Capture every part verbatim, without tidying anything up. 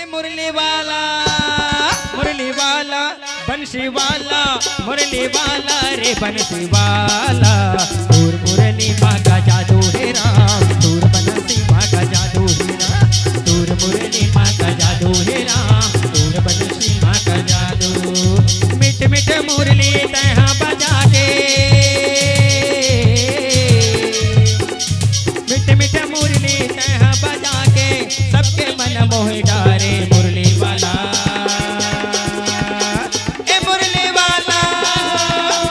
मुरली वाला, मुरली वाला, बंसी वाला, मुरली वाला रे बंसी वाला। तोर मुरली मा का जादू हे राम, तोर बंसी मा का जादू हे राम, तोर मुरली मा का जादू हे राम, तोर बंसी मा का जादू। मीठ मीठ मुरली तैहा बजा के, मीठ मीठ मुरली तैहा बजा के सबके मन मोहि डारे मुरली वाला। ए मुरली वाला,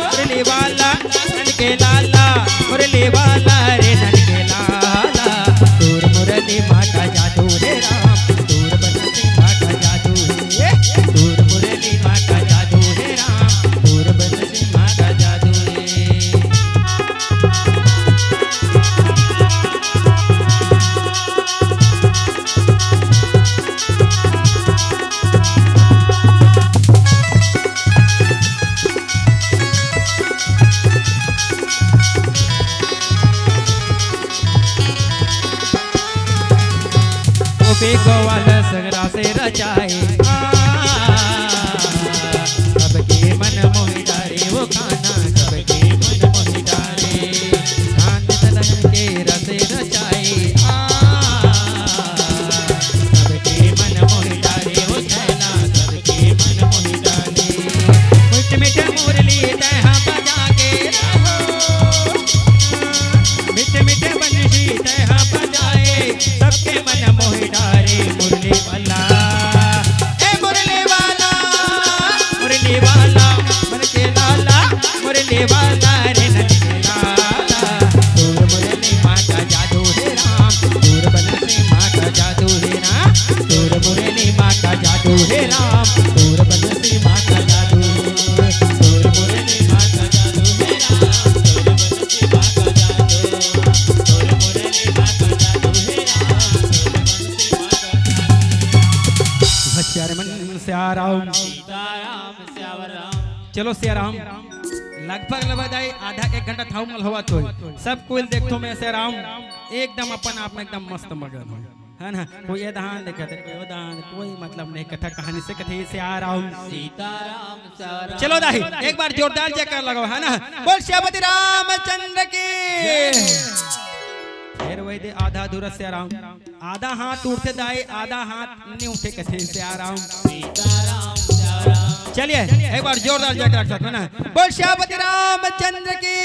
मुरली वाला, नन के लाला, मुरली वाला रे नन के लाला। तोर मुरली मा का जादू रे राम, तोर बंसी मा का जादू हे, तोर मुरली मा का जादू हे राम, तोर बंसी मा का जादू हे। ओ बेगो वाला सगरा से रचाए, आ, सबके मन मोहि डारे वो खाना, सबके मन मोहि डारे। चांद तलक के रस रचाए, आ, सबके मन मोहि डारे वो छैला, सबके मन मोहि डारे। मीठ मीठ मुरली तैहा बजा के रहो, मीठ मीठ बंसी तैहा बजाए, सबके मन मोहि डारे मुरली वाला। ए मुरली वाला, मुरली वाला, मन के लाला, मुरली वाला रे नन के लाला। तोर मुरली मा का जादू हे राम, तोर बंसी मा का जादू हे राम, तोर मुरली मा का जादू हे राम, तोर बंसी मा का जादू हे, तोर मुरली मा का जादू हे राम, तोर बंसी मा का जादू, तोर मुरली मा का जादू हे राम, तोर बंसी मा का जादू। बस यार, मन से आ रहा हूँ। सीताराम, श्याम राम। चलो श्याम राम, लगभग लगभग दाई आधा एक घंटा थाऊ मल होवत होई। सब कोई देखथों मैं श्याम राम एकदम अपन आप में एकदम मस्त मगन हो, है ना? कोई ये धान देखत हे, कोई वो धान, कोई मतलब नहीं, कथा कहानी से कथे श्याम राम। सीताराम, श्याम राम। चलो दाई, एक बार जोरदार जयकार लगाओ, है ना? बोल सियापति रामचंद्र की। फिर वही दे आधा अधूरा श्याम राम। आधा हाथ उठथे दाई, आधा हाथ नहीं उठे, कथे श्याम राम। सीताराम, श्याम राम। चलिए, एक बार जोरदार जयकारा के साथ में ना, बोल सियापति रामचंद्र की।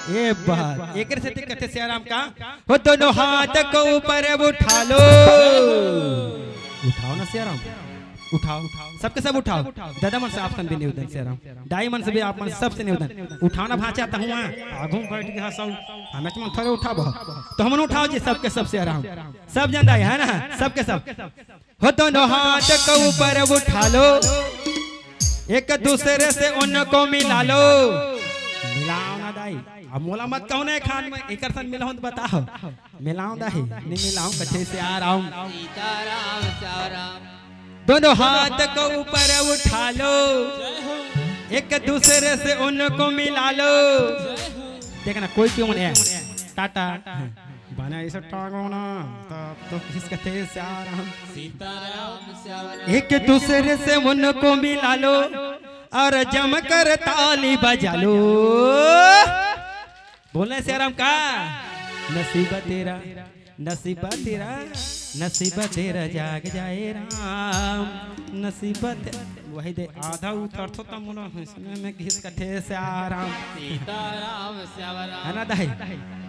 ये बात, एक से कथे श्याम राम का, वो दोनों हाथ को ऊपर उठा लो। उठाओ ना श्याम राम, उठाओ, सबके सब उठाओ। दादा मन से आप सन भी निवेदन श्याम राम, दाई मन से भी आप मन सबसे निवेदन, उठाओ ना भांचा, तहूँ आगू बैठ गया सब, हमें तुम थोड़े उठाबो, तो हमन उठाओ जी सबके सब श्याम राम, सब जन दाई है ना, सबके सब। हो दोनों हाथ को ऊपर उठा लो, एक दूसरे से उनको मिला लो। मिलाओ ना दाई, अब मोला मत कहो ना, एक हाथ में एकर सन मिलाओ तो बताओ। मिलाओ दाई, नहीं मिलाओ, कथे श्याम राम। सीताराम, श्याम राम। दोनों हाथ को ऊपर उठा लो, एक दूसरे से उनको मिला लो। देखना, कोई क्यों नहीं है, टाटा। बना इसे टांगो ना, तब तो किस कथे श्याम राम। सीताराम, श्याम राम। एक दूसरे से उनको मिला लो और जमकर ताली बजा लो। बोले श्याम राम का, नसीब तेरा, नसीब तेरा, नसीब तेरा जाग जाए राम, नसीब ते-, वही दे आधा उतरथो त मोला हंसने में घिस कथे श्याम राम। सीताराम, श्याम राम। है ना दाई?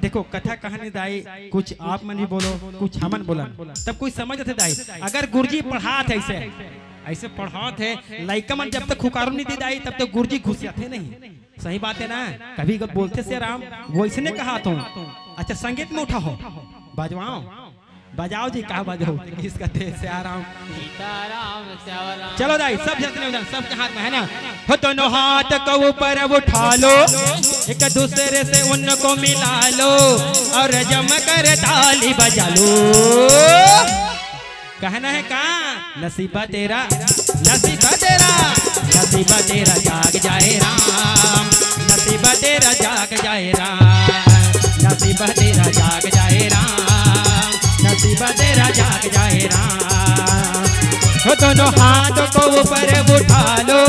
देखो, कथा कहानी दाई, कुछ आप मन ही बोलो, कुछ हमन बोलन, तब कोई समझ आथे दाई। अगर गुरुजी पढ़ात हे ऐसे, ऐसे पढ़ात हे, लइका मन जब तक हुकारो नहीं दे दाई, तब तक गुरुजी घुसियाथे नहीं। सही बात है ना? कभी कभी बोलथे श्याम राम, वैसने कहा तो। अच्छा, संगीत में उठाओ, बजवाओ, बजाओ जी, का बजाओ? किस कथे श्याम राम। सीताराम, श्याम राम। चलो दाई, सब जतने उधर, सबके हाथ में है ना? हो दोनों हाथ को ऊपर उठा लो, एक दूसरे से उनको मिला लो और जमकर ताली बजा लो। कहना है का? नसीबा तेरा, नसीबा तेरा, नसीबा तेरा जाग जाए राम, नसीबा तेरा जाग जाए राम, नसीबा तेरा जाग जाए राम, नसीबा तेरा जाग जाए राम। दोनों हाथ को ऊपर उठा लो,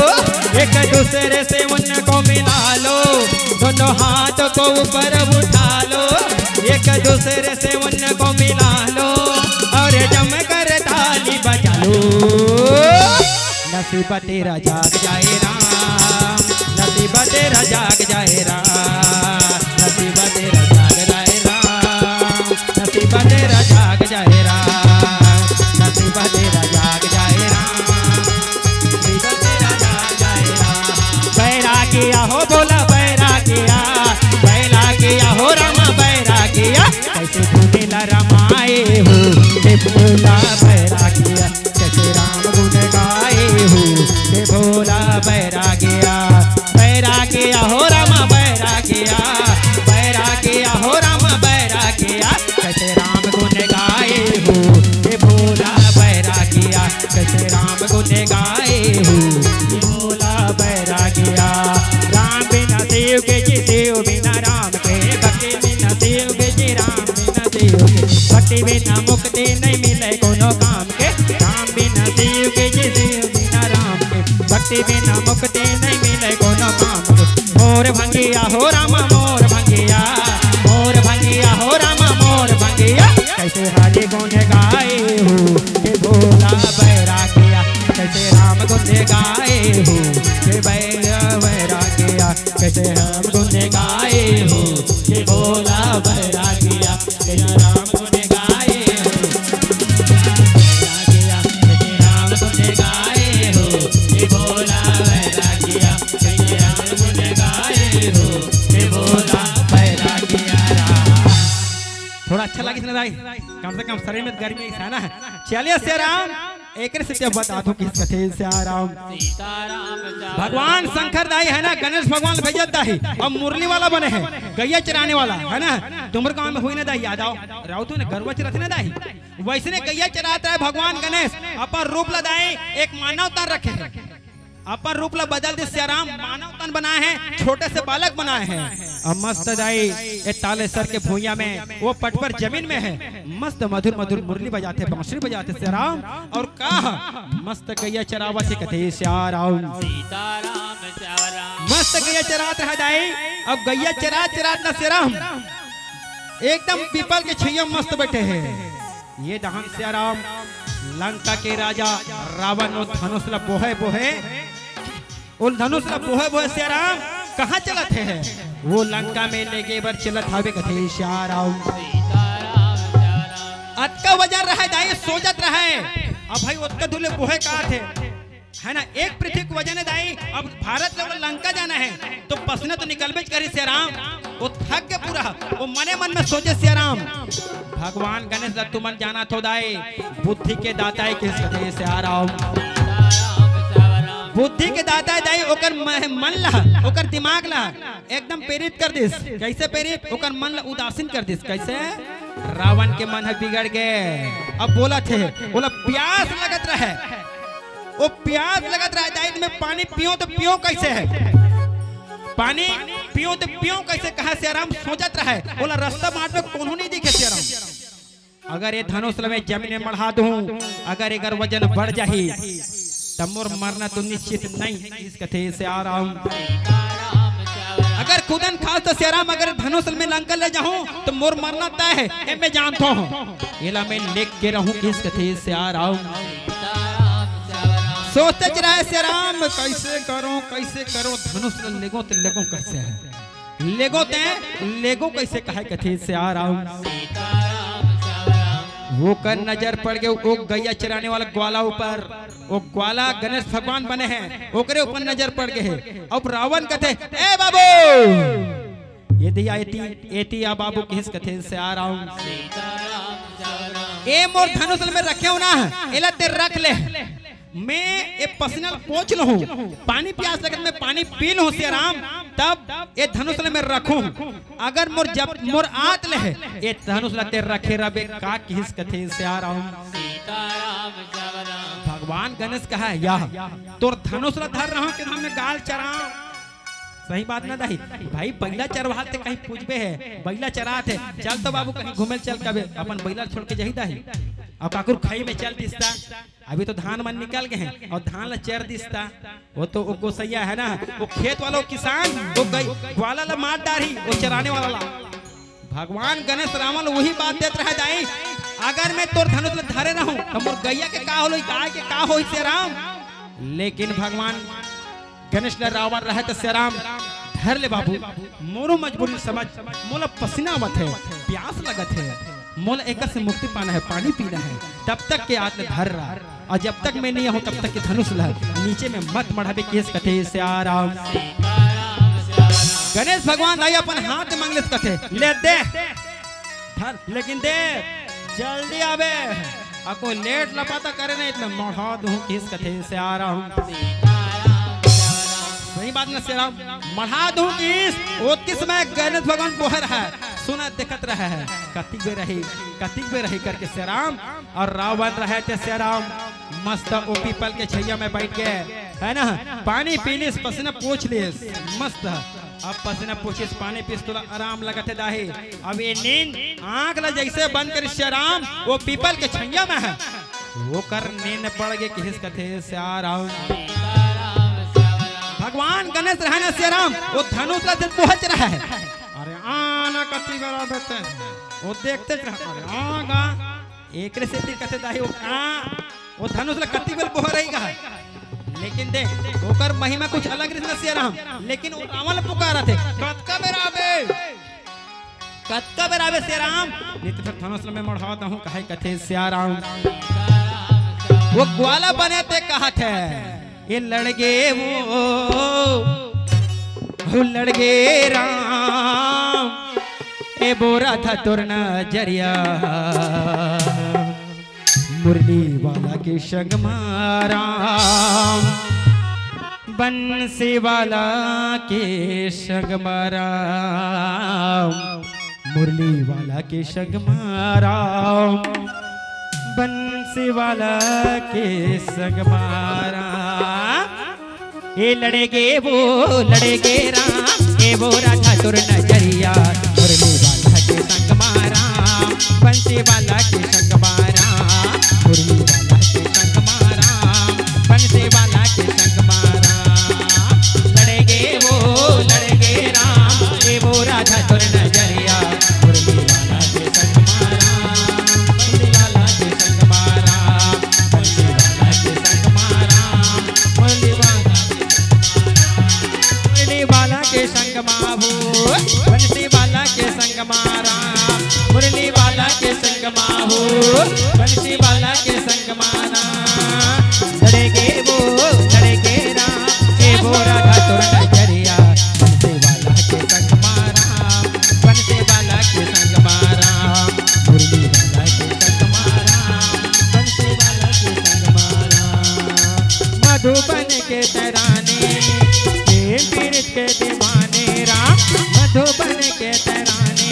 एक दूसरे से उनको मिला लो। दोनों हाथ को ऊपर उठा लो, एक दूसरे से उनको मिला लो और जम कर ताली बजा लो। नसीब तेरा जाग जाए राम, नसीब तेरा जाग जाए राम, नसीब तेरा जाग जाए राम, नसीब तेरा जाग जाए राम, नसीब तेरा जाग जाए राम, नसीब तेरा जाग जाए राम। बैरागिया हो बोला बैरागिया, बैरागिया हो रामा बैरागिया। कैसे धुनेला रमाए हो, हे भोला बैरागिया। कैसे राम गुण गाए हो, हे भोला बैरागिया। बैरागिया हो रामा बैरागिया, बैरागिया हो रामा बैरागिया। कैसे राम गुण गाए हो, हे भोला बैरागिया। कैसे राम गुण गाए हो, हे भोला बैरागिया। राम बिना शिव के जी, शिव बिना राम के, भक्ति बिना शिव के जी, राम बिना शिव के। भक्ति बिना मुक्ति नहीं मिले कोनो काम के, राम बिना शिव के जी, शिव बिना राम के। भक्ति बिना मुक्ति नहीं मिले कोनो काम के। मोर भंगिया हो रामा मोर भंगिया, मोर भंगिया हो रामा मोर भंगिया। कैसे हरि गुण गाए हो, हे भोला बैरागिया। कैसे राम गुण गाए हो, हे बैरा बैरागिया। कैसे हम गुण गाए हो, हे भोला बैरागिया। कैसे राम गुण गाए हो, बैरागिया। कैसे राम गुण गाए हो, हे भोला बैरागिया। कैसे हम गुण गाए हो, हे भोला बैरागिया। थोड़ा अच्छा लगिस ना दाई, कम से कम शरीर में गर्मी है ना। चलिए शेर राम, एक से जब बता दो किस कथे शेर राम। भगवान शंकर दाई है ना, गणेश भगवान भेजत दाई, अब मुरली वाला बने हैं, गैया चराने वाला है ना, डुमरगांव में हुई ना दाई, याद आओ, राउत ने गरवा चरत ना दाई, वैसने गैया चरात रहे भगवान गणेश, अपन रूप ला दाई एक मानव तन रखे हैं, अपन रूप ला बदल दे सियाराम, मानव तन बनाए हैं, छोटे से बालक बनाए हैं। अब मस्त दाई ए तालेसर के भुइयां में, वो पटपर जमीन में है, मस्त मधुर मधुर मुरली बजाते, बांसुरी बजाते सियाराम। और का मस्त गैया चरावत हे कथे सियाराम। सीताराम सियाराम। मस्त गैया चरात रहा दाई। अब गैया चरात चरात ना सियाराम एकदम पीपल के छैया मस्त बैठे हैं। ये दहन सियाराम लंका के राजा रावण वो धनुष ला बोहे बोहे, वो धनुष ला बोहे बोहे सियाराम कहाँ चलत हे? वो लंका में लेगे बर चलत हावे कथे सियाराम। अतका वजन रहे दाई, सोचत रहे, अब भाई ओतका दूर ले बोहे का थे, है ना, एक पृथ्वी के वजन है दाई। अब भारत ले वो लंका जाना है तो पसीना तो निकलबे करी सियाराम। वो थक के पूरा, वो मने मन में सोचे सियाराम, भगवान गणेश ला तुमन जाना थो दाई, बुद्धि के दाता है किस कथे सियाराम। बुद्धि के दाता है दाई, ओकर म-, मन ला, ओकर दिमाग ला एकदम प्रेरित कर दिस। कैसे प्रेरित? ओकर मन ला उदासीन कर दिस। कैसे? रावण के मन ह बिगड़ गे। अब बोलत हे, बोला प्यास लगत रहे, वो प्यास लगत रहे दाई, मैं पानी पीऊं तो पीऊं कैसे है, पानी पीऊं तो पीऊं कैसे, कहा सियाराम सोचत रहे, बोला रास्ता बाट में कोनो नहीं दिखे सियाराम। अगर ये धनुष ल मैं जमीन में मढ़ा दूं, अगर एकर वजन बढ़ जाही, तब मोर मरना तो निश्चित नहीं, इस कथे सियाराम। अगर खुदन खास तो सियाराम, अगर धनुष ल मैं लंका ले जाऊं, तो मोर मरना तय है, ये मैं जानता हूं। एला मैं लेके रहूं, इस कथे सियाराम। सोचत रहे सियाराम, कैसे करूं, कैसे करूं, धनुष ल लेगो तो लेगो कैसे है? लेगो ते, लेगो कैसे कहे कथे सियाराम। वो कर नजर पड़ गे, वो गैया चराने वाला ग्वाला ऊपर, वो ग्वाला गणेश भगवान बने हैं, ओकरे ऊपर नजर पड़ गे हे। अब रावण कथे, "ए बाबू, ये दिया एती, एती आ बाबू," किस कथे सियाराम। "ए मोर धनुष ल मैं रखे हूं ना, एला ते रख ले।" मैं ये पसीना ल पोंछ लहूं, पानी प्यास लगत मैं पानी पी लहूं सियाराम, तब ये धनुष ल मैं रखूं। अगर मोर जब मोर आत ले हे, ये धनुष ल ते रखे रबे का किस कथे सियाराम। भगवान गणेश कहा, "या तोर धनुष ल धर रहूं कि मैं गाय ल चराऊं?" सही बात ना दाई, भाई बइला चरवाहा ते कहीं पूछबे हे, बइला चरात हे, "चल तो बाबू कहीं घूमे ल चल कबे, अपन बइला ल छोड़ के जाही दाई।" अउ काकरो खई में चल दिसता। अभी तो धान मन निकल गए हैं अउ धान ला चर दिसता। वो तो वो गोसैया है ना, वो खेत वाला, वो किसान, वो गई ग्वाला ला मार डारही, वो चराने वाला ला। भगवान गणेश रावण ला वही बात देत रहे, दाई, अगर मैं तोर धनुष ला धरे रहूं तो मोर गैया के का होई, गाय के का होई सियाराम। लेकिन भगवान गणेश ला रावण रहे तो सियाराम, धर ले बाबू, मोरो मजबूरी समझ, मोला पसीना आवत है, प्यास लगत है, मोला एकर से मुक्ति पाना है, पानी पीना है, तब तक के आज ले धर रहा। अउ जब तक मैं नहीं आहूं तब तक के धनुष ला नीचे में मत मढ़ाबे, किहिस कथे सियाराम। गणेश भगवान दाई अपन हाथ मांग लेस कथे, ले दे धर, लेकिन दे जल्दी आबे, अउ कोई लेट लपाता करे नहीं, त मढ़ा दूं किहिस कथे सियाराम। सही बात ना सियाराम, मढ़ा दूं किहिस। ओतकी समय गणेश भगवान बोहर है, सुना देखत रहे है, कतिक बेर रही, कतिक बेर रही करके सियाराम। अउ रावण रहे ते सियाराम मस्त ओ पीपल के छैया में बैठ के, है ना, पानी पी लिस, पसीना पोंछ लिस, मस्त। अब पसीना पोंछिस, पानी पीस, तोला आराम लगत है दाई। अब ये नींद आंख ला जैसे बंद करिस सियाराम, वो पीपल के छैया में है, ओकर नींद पड़ गे, किहिस कथे सियाराम। भगवान गणेश रहे ना सियाराम, वो धनुष ला से पहुंच रहा है। अरे आना कति बड़ा बेटे, वो देखते रहा, अरे आगा। एकरे सेती कथे दाई वो का, वो धनुष ला कति बेर बोहर रही का। लेकिन देख, ओकर महिमा कुछ अलग रहिस न सियाराम, लेकिन वो रावण ला पुकारत हे, "कतका बेर आबे? कतका बेर आबे सियाराम? नहीं तो फिर धनुष ला मैं मढ़ा दहूं," कहे कथे सियाराम। वो ग्वाला बने ते कहत हे, "ए लड़गे वो, हो लड़गे राम, ए बोरा था तोर नजरिया।" मुरली वाला के संग मा राम, बंसी वाला के संग मा राम, मुरली वाला के संग मा राम, बंसी वाला के संग मा राम। ए लड़ेगे वो, लड़ेगे राम, ए वो राधा तुर नजरिया, मुरली वाला के संग मा राम, बंसी वाला के संग मा राम, मुरली वाला के संग मा राम, बंसी वाला के संग मा राम। लड़ेगे वो, लड़ेगे राम, ए वो राधा तुर नजरिया, मुरली वाला के संग मा राम, बंसी वाला के संग मा राम, बंसी वाला के संग मा राम, मुरली वाला मुरली वाला के संग मा हो, बंसी वाला के संग मा राम। मुरली वाला के संग मा हो, बंसी वाला के संग मा राम। लड़ेगे वो, लड़ेगे राम, ए वो राधा तुर नजरिया। बंसी वाला के संग मा राम, बंसी वाला के संग मा राम। मुरली वाला के संग मा राम, बंसी वाला के संग मा राम। मधुबन के तराने, प्रेम पीड़ित के दीवाने राम। मधुबन के तराने,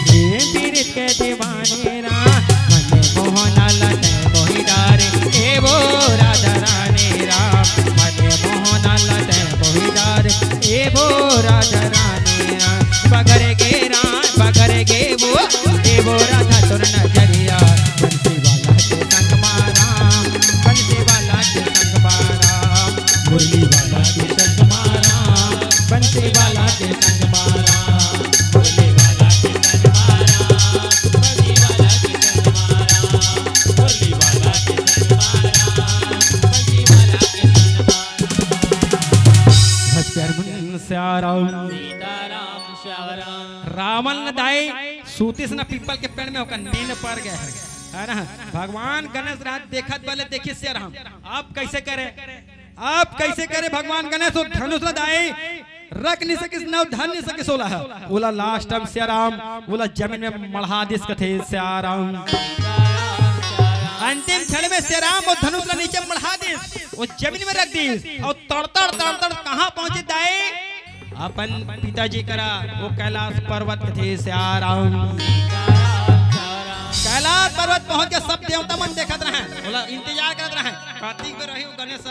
प्रेम पीड़ित के दीवाने राम। मने मोहना लते मोहिदार, ए वो राधा रानी राम। मने मोहना लते मोहिदार, ए वो राधा रानी राम। बगर गे राम, बगर गे वो, ए वो राधा तुर नजरिया। बंसी वाला के संग मा राम, बंसी वाला के संग मा राम, मुरली वाला के संग मा राम, बंसी वाला के संग मा राम, मुरली वाला के संग मा राम, बंसी वाला के संग मा राम, मुरली वाला के संग मा राम, बंसी वाला के संग मा राम। भज प्यार मन सियाराम। सीताराम श्यामराम। रावण न दाई सूतिस न पीपल के पेड़ में, ओकर नींद पड़ गए है, है ना? भगवान गणेश रात देखत बले देखिस सियाराम, अब कैसे करे, अब कैसे करे भगवान गणेश? वो धनुष ला दाई रख नहीं सकिस, न धर नहीं सकिस ओला, ओला लास्ट टाइम सियाराम, ओला जमीन में मढ़ा दिस कथे सियाराम। अंतिम क्षण में सियाराम वो धनुष ला नीचे मढ़ा दिस, वो जमीन में रख दिस, अउ तड़तड़ तड़तड़ कहाँ पहुंचे दाई? अपन पिताजी करा, वो कैलाश पर्वत कथे सियाराम। कैलाश पर्वत पहुंच के सब देवता मन देखत रहे, ओला इंतजार करत रहे, कतिक बेर रही वो गणेश,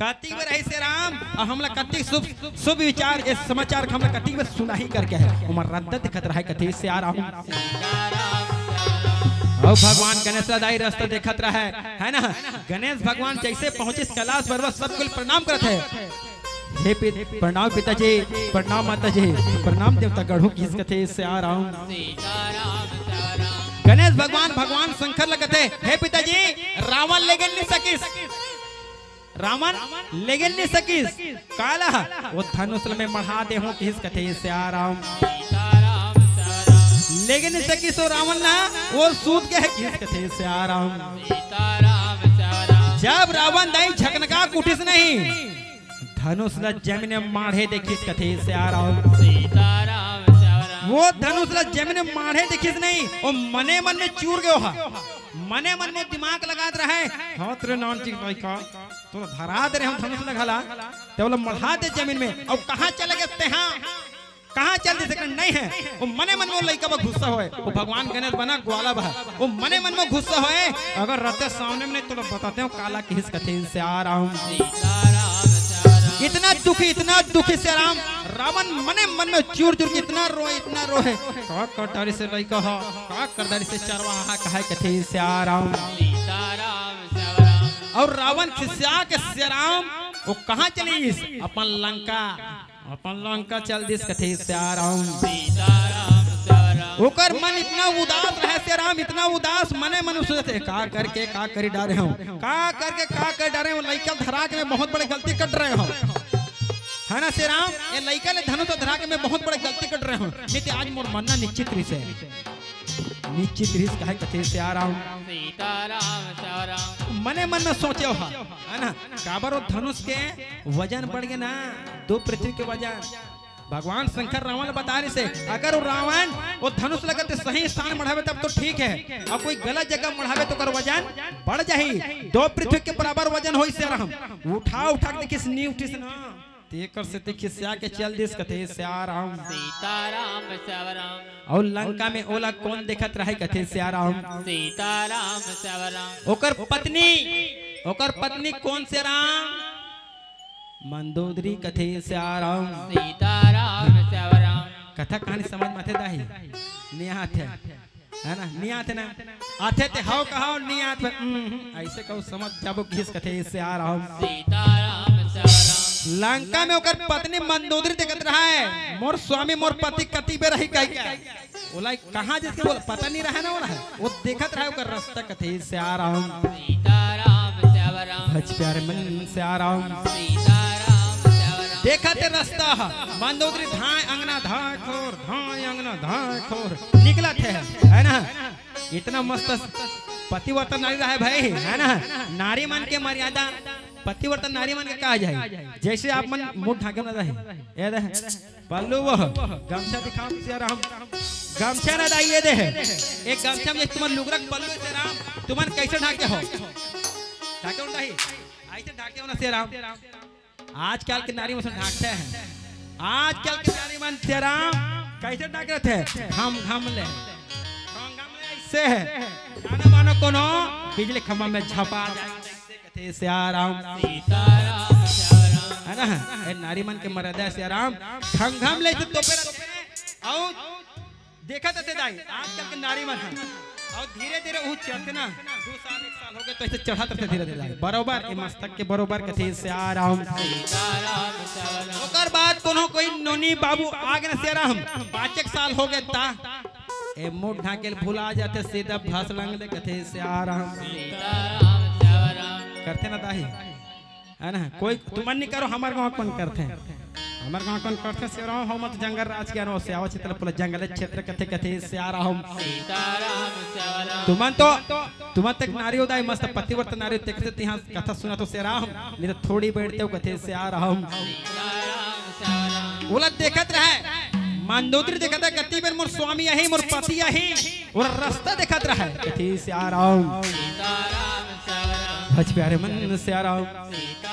कतिक बेर रही सियाराम, अउ हमला कतिक शुभ, शुभ विचार, ये समाचार हमला कतिक बेर सुनाही करके है, ओमन रद्दा देखत रहे कथे सियाराम। अउ भगवान गणेश ला दाई रस्ता देखत रहय, है ना? गणेश भगवान जइसे पहुंचिस कैलाश पर्वत, सब कोई प्रणाम करत हे। हे पित-, प्रणाम पिताजी, प्रणाम माताजी, प्रणाम देवता गढ़ू, किहिस कथे सियाराम। गणेश भगवान, भगवान शंकर ला कथे, हे पिताजी, रावण लेगे नइ सकिस, रावण लेगे नइ सकिस। काला, ओ धनुष ल मैं मढ़ा दे हूं, किहिस कथे सियाराम। लेगे नइ सकिस ओ रावण ला, ओ सूत गे हे, किहिस कथे सियाराम। जब रावण दाई झकनका के उठिस नहीं, धनुष ल जमीन में माढ़े दे, किहिस कथे सियाराम। ओ धनुष ल जमीन में माढ़े दे, किहिस नहीं, ओ मने मन में चूर गे ओहा। मने मन में दिमाग लगात रहय, हाथ रे नानचिक लइका, तोला धरा दे रहे हंव धनुष ल घला, ते ओला मढ़ा दे जमीन में। अउ कहां चले गे तेहा, कहां चल दिस, नहीं हे। ओ मने मन में ओ लइका बर गुस्सा होय, ओ भगवान गणेश बना ग्वाला बा, ओ मने मन में गुस्सा होय। अगर रहिते सामने में नहीं, तोला बताते हंव काला किहिस कथे सियाराम। इतना दुखी, इतना दुखी सियाराम, रावण मने मन में चूर चूर के इतना रोय, इतना रोय। का कर डारिस ए लइका हा, का कर डारिस ए चरवाहा हा, कहे कथे सियाराम। अउ रावण खिसिया के सियाराम, ओ कहां चलिस? अपन लंका, अपन लंका चल दिस कथे सियाराम। ओकर मन इतना उदास रहे सियाराम, इतना उदास, मने मन सोचत हे, का करके का करि डारे हंव, का करके का करि डारे हंव, लइका ल धरा के मैं बहुत बड़े गलती कर डारे हंव, है ना सियाराम? ए लइका ल धनुष धरा के मैं बहुत बड़े गलती कर डारे हंव, नहीं ते आज मोर मरना निश्चित रहिस हे। निश्चित रहिस, कहे कथे सियाराम। सीताराम सियाराम। मने मन में सोचे हा, है ना, काबर ओ धनुष के वजन बढ़ गे ना, दो पृथ्वी के वजन। भगवान शंकर रावण ल बता रहिस हे, अगर ओ रावण ओ धनुष ल कथे सही स्थान मढ़ाबे तब तो ठीक हे, अउ कोई गलत जगह मढ़ाबे त ओकर वजन बढ़ जाही, दो पृथ्वी के बराबर वजन होही सियाराम। उठा उठा के देखिस, नइ उठिस ना। तेकर सेती खिसिया के चल दिस कथे सियाराम। सीताराम सियाराम। अउ लंका में ओला कोन देखत रहय कथे सियाराम। सीताराम सियाराम। ओकर पत्नी, ओकर पत्नी कोन सियाराम? मंदोदरी कथे सियाराम। सीताराम सियाराम। कथा कहानी समझ में आथे दाई? नइ आथे। है ना, नइ आथे ना। आथे ते हव कहाव, नइ आथे, हम्म, हम्म, अइसे कहू समझ जाबो किहिस कथे सियाराम। सीताराम सियाराम। लंका में ओकर पत्नी मंदोदरी देखत रहय, मोर स्वामी, मोर पति कति बेर आही कहिके। ओला कहां जइसे बोल, पता नइ रहय ना ओला। ओ देखत रहय ओकर रस्ता कथे सियाराम। सीताराम सियाराम। भज प्यारे मन सियाराम। सीताराम सियाराम। देखत हे रस्ता ह, मंदोदरी धांय अंगना धांय खोर, धांय अंगना धांय खोर निकलत हे, है ना? इतना मस्त पतिव्रता नारी रहय भाई, है ना? नारी मन के मर्यादा, पतिव्रता नारी मन के कहा जाही। जइसे आप मन मुंह ढांके ना रहे, ए दे, पल्लू वो, गमछा दिखाव सियाराम, गमछा ना दाई, ए दे, एक गमछा में तुम्हर लुगरा के पल्लू सियाराम, तुमन कइसे ढांके हव? ढांके हव ना दाई, अइसे ढांके हव ना सियाराम। आजकल के नारी मन अइसे ढांकथे। आजकल के नारी मन सियाराम कइसे ढांकथे? घम घम ले। घम घम ले अइसे हे। जानो मानो कोनो बिजली खंभा में झपा जाय। कथे सियाराम। सीताराम सियाराम। है ना? ए नारी मन के मर्यादा हे सियाराम। घम घम ले अइसे तोपे रथे। अउ देखत रथे दाई, आजकल के नारी मन ह। अउ धीरे-धीरे ओ चढ़थे ना, दू साल, एक साल हो गे, त अइसे चढ़त रथे धीरे-धीरे दाई। बरोबर, ए मस्तक के बरोबर कथे सियाराम। सीताराम सियाराम। ओकर बाद कोनो कोई नोनी बाबू आगे ना सियाराम, पाँच एक साल हो गे त, ए मुंह ढांके ल भुला जाथे, सीधा भसलंग ले कथे सियाराम। सीताराम सियाराम। करथे ना दाई? है ना? कोई तुमन नइ करो, हमर गांव कोन करथे? हमर गांव कोन करथे? सियाराम हो मत जंगल राज के अनो सियावा क्षेत्र पूरा जंगल क्षेत्र कथे कथे सियाराम। सीताराम सियाराम। तुमन तो, तुमन तक नारी हो दाई मस्त पतिव्रत नारी हो, तेकर सेती इहां कथा सुनत हो सियाराम, नइ त थोड़ी बइठते हो कथे सियाराम। सीताराम सियाराम। ओला देखत रहय, मंदोदरी देखत रहय, कति बेर मोर स्वामी आही, मोर पति आही, ओला रस्ता देखत रहय, कथे सियाराम। सीताराम सियाराम। भज प्यारे मन सियाराम। सीता